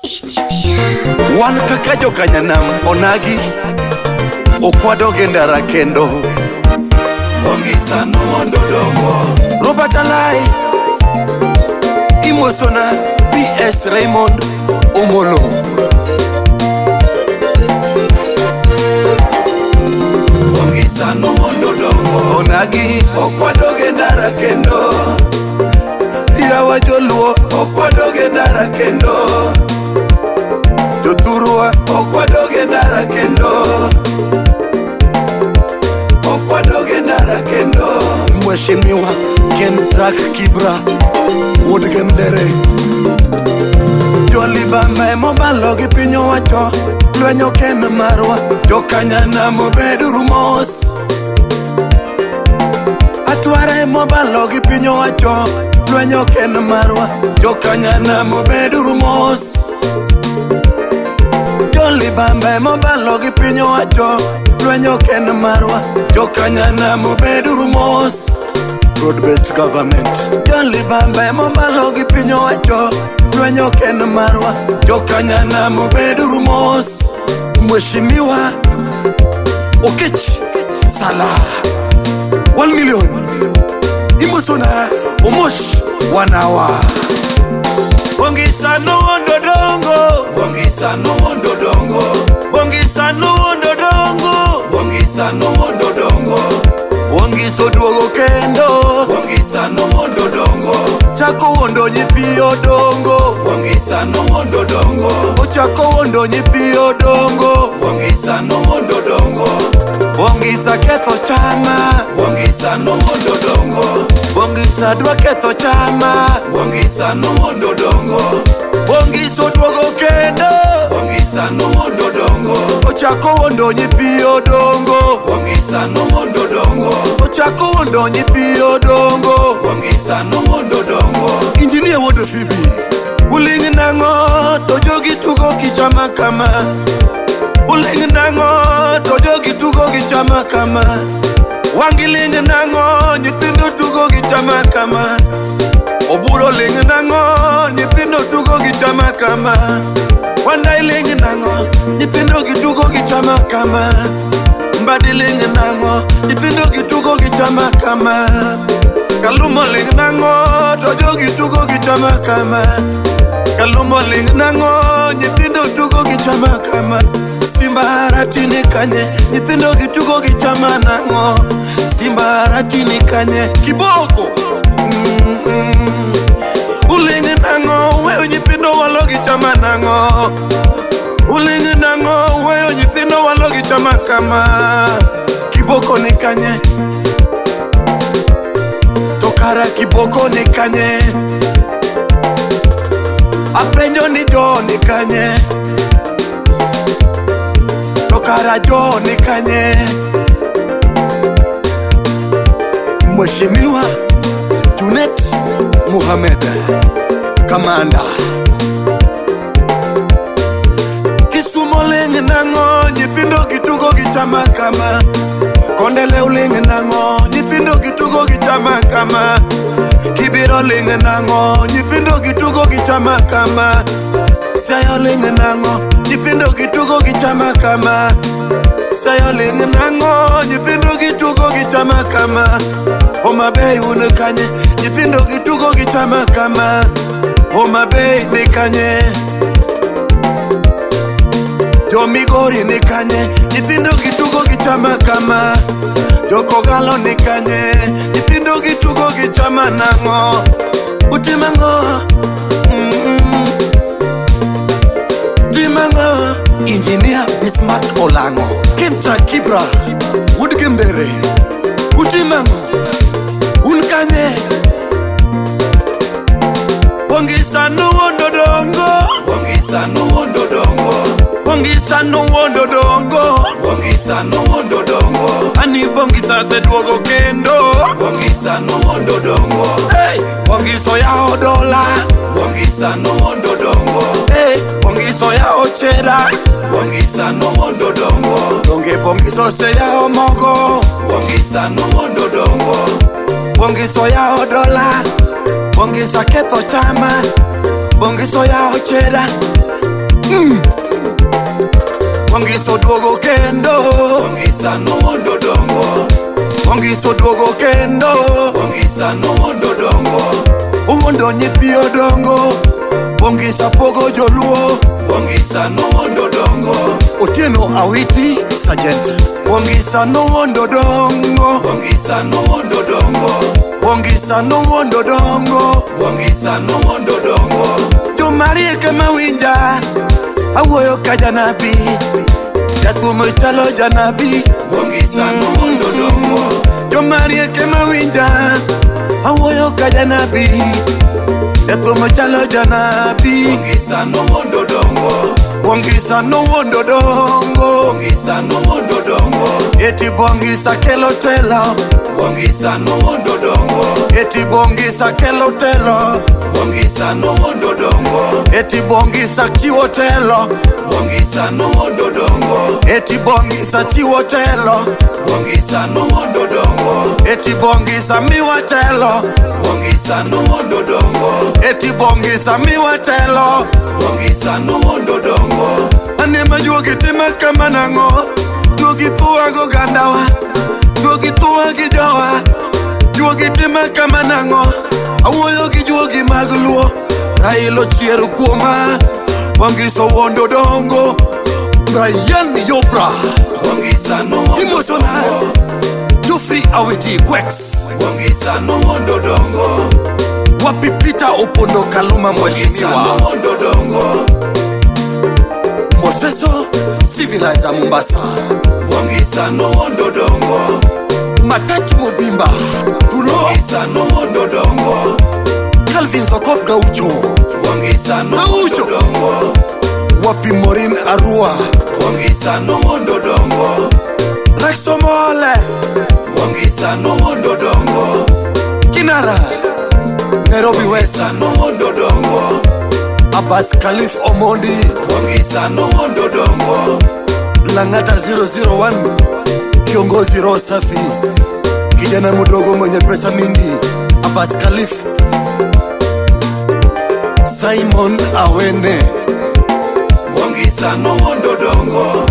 Wan kaka jokanyanam onagi okwadoge ndara kendo. Bongisa nuondo dongo. Robert Alai imosona PS Raymond Omolo. Bongisa nuondo dongo. Onagi okwadoge ndara kendo. Yawa joluo okwadoge ndara kendo. Jothurwa okwadoge ndara kendo. Okwadoge ndara kendo. Mheshimiwa Ken Trak Kibra wuod Gemdere. Jolibamba emobalo gi piny owacho lweny ok en marwa. Jokanyanam obeduru mos. Atwara emobalo gi piny owacho lweny ok en marwa. Jokanyanam obeduru mos. Jolibamba emobalo gi piny owacho lweny ok en marwa. Jokanyanam obeduru mos. Broad based government. Jolibamba emobalo gi piny owacho lweny ok en marwa. Jokanyanam obeduru mos. Mheshimiwa Okech Salah 1 million imosona Omosh 1 hour. Bongisa nuondo dongo. Bongisa nuondo dongo. Bongisa nuondo dongo. Bongisa nuondo dongo. Bongiso duogo kendo. Bongisa nuondo dongo. Chako wuondo nyithi odongo. Bongisa nuondo dongo. Ochako wuondo nyithi odongo. Bongisa nuondo dongo. Bongisa ketho chama. Bongisa nuondo dongo. Bongisa dwa ketho chama. Bongisa nuondo dongo. Bongiso duogo kendo. Bongisa nuondo dongo. Ochako wuondo nyithi odongo. Bongisa nuondo dongo. Ochako wuondo nyithi odongo. Bongisa nuondo dongo. Injinia wuod Phoebe. Uling nang'o to jogi tugo gi chama kama. Uling nang'o to jogi tugo gi chama kama. Wangi ling nang'o nyithindo tugo gi chama kama. Oburo ling nang'o nyithindo tugo gi chama kama. Wandai ling nang'o nyithindo gi tugo gi chama kama. Mbadi ling nang'o nyithindo gi tugo gi chama kama. Kalumo ling nang'o to jogi tugo gi chama kama. Kalumo ling nang'o nyithindo tugo gi chama kama. Simba Arati ni kanye nyithindo gi tugo gi chama nang'o. Simba Arati ni kanye kiboko. Uling nang'o weyo nyithindo walo gi chama nang'o. Uling nang'o weyo nyithindo walo gi chama kama. Kiboko ni kanye. To kara kiboko ni kanye. Apenjo ni jo ni kanye. To kara jo ni kanye. Mheshimiwa Junet Mohamed Kamanda. Kisumo ling nang'o nyithindo gi tugo gi chama kama. Kondele uling nang'o nyithindo gi tugo gi chama kama. Kibiro ling nang'o nyithindo gi tugo gi chama kama. Siaya ling nang'o nyithindo gi tugo gi chama kama. Siaya ling nang'o nyithindo gi tugo gi chama kama. Homa Bay un kanye nyithindo gi tugo gi chama kama. Homa Bay ni kanye. Jo Migori ni kanye nyithindo gi tugo gi chama kama. Jo Kogalo ni kanye nyithindo gi tugo gi chama nang'o. Utimo ang'o? Timo ang'o? Engineer Bismarck Olang'o Kenta Kibra wuod Gembere. Utimo ang'o? Un kanye? Bongisa nuondo dongo. Bongisa nuondo dongo. Bongisa nuondo dongo. Bongisa nuondo dongo. Ani Bongisa oseduogo kendo. Bongisa nuondo dongo. Hey, Bongiso yawo dola. Bongisa nuondo dongo. Hey, Bongiso yawo chera. Bongisa nuondo dongo. Donge Bongiso oseyawo mogo. Bongisa nuondo dongo. Bongiso yawo dola. Bongisa ketho chama. Bongiso yawo chera. Bongiso duogo kendo. Bongisa nuondo dongo. Bongiso duogo kendo. Bongisa nuondo dongo. Uwondo nyithi odongo. Bongisa pogo joluo. Bongisa nuondo dongo. Otieno Awiti Sergeant. Bongisa nuondo dongo. Bongisa nuondo dongo. Bongisa nuondo dongo. Bongisa nuondo dongo. Jomarieke mawinja awuoyo ka janabi. Jathum chalo janabi. Bongisa nuondo dongo. Jomarieke mawinja awuoyo ka janabi. Jathum chalo janabi. Bongisa nuondo dongo. Bongisa nuondo dongo. Bongisa nuondo dongo. Eti bongisa kelo telo. Bongisa nuondo dongo. Eti bongisa kelo telo. Bongisa nuondo dongo. Eti bongisa chiwo telo. Bongisa nuondo dongo. Eti bongisa chiwo telo. Bongisa nuondo dongo. Eti bongisa miwa telo. Bongisa nuondo dongo. Eti bongisa miwa telo. Bongisa nuondo dongo. Ane majuogi tima kama nang'o. Juogi thuwa go gandawa. Juogi thuwa gi jowa. Juogi tima kama nang'o. Awuoyo gi juogi mag luo. Raila ochier kuoma. Bongiso wuondo dongo. Brian Yobra. Bongisa nuondo Emotional. Geoffrey Awiti Gwex. Bongisa nuondo dongo. Wapi Peter Opondo Kaluma mheshimiwa. Bongisa nuondo dongo. Moseso Civilizer Mombasa. Bongisa nuondo dongo. Matach Mobimba Tulo. Bongisa nuondo dongo. Calvin Sokop Gaucho. Bongisa nuondo dongo. Wapi Morin Arua. Bongisa nuondo dongo. Rexo Mole. Bongisa nuondo dongo. Kinara Nairobi West. Bongisa nuondo dongo. Abbas Khalif Omondi. Bongisa nuondo dongo. Langata 001. Kiongozi roho safi. Kijana mdogo mwenye pesa mingi. Abbas Khalif. Simon Awene. Bongisa nuondo dongo.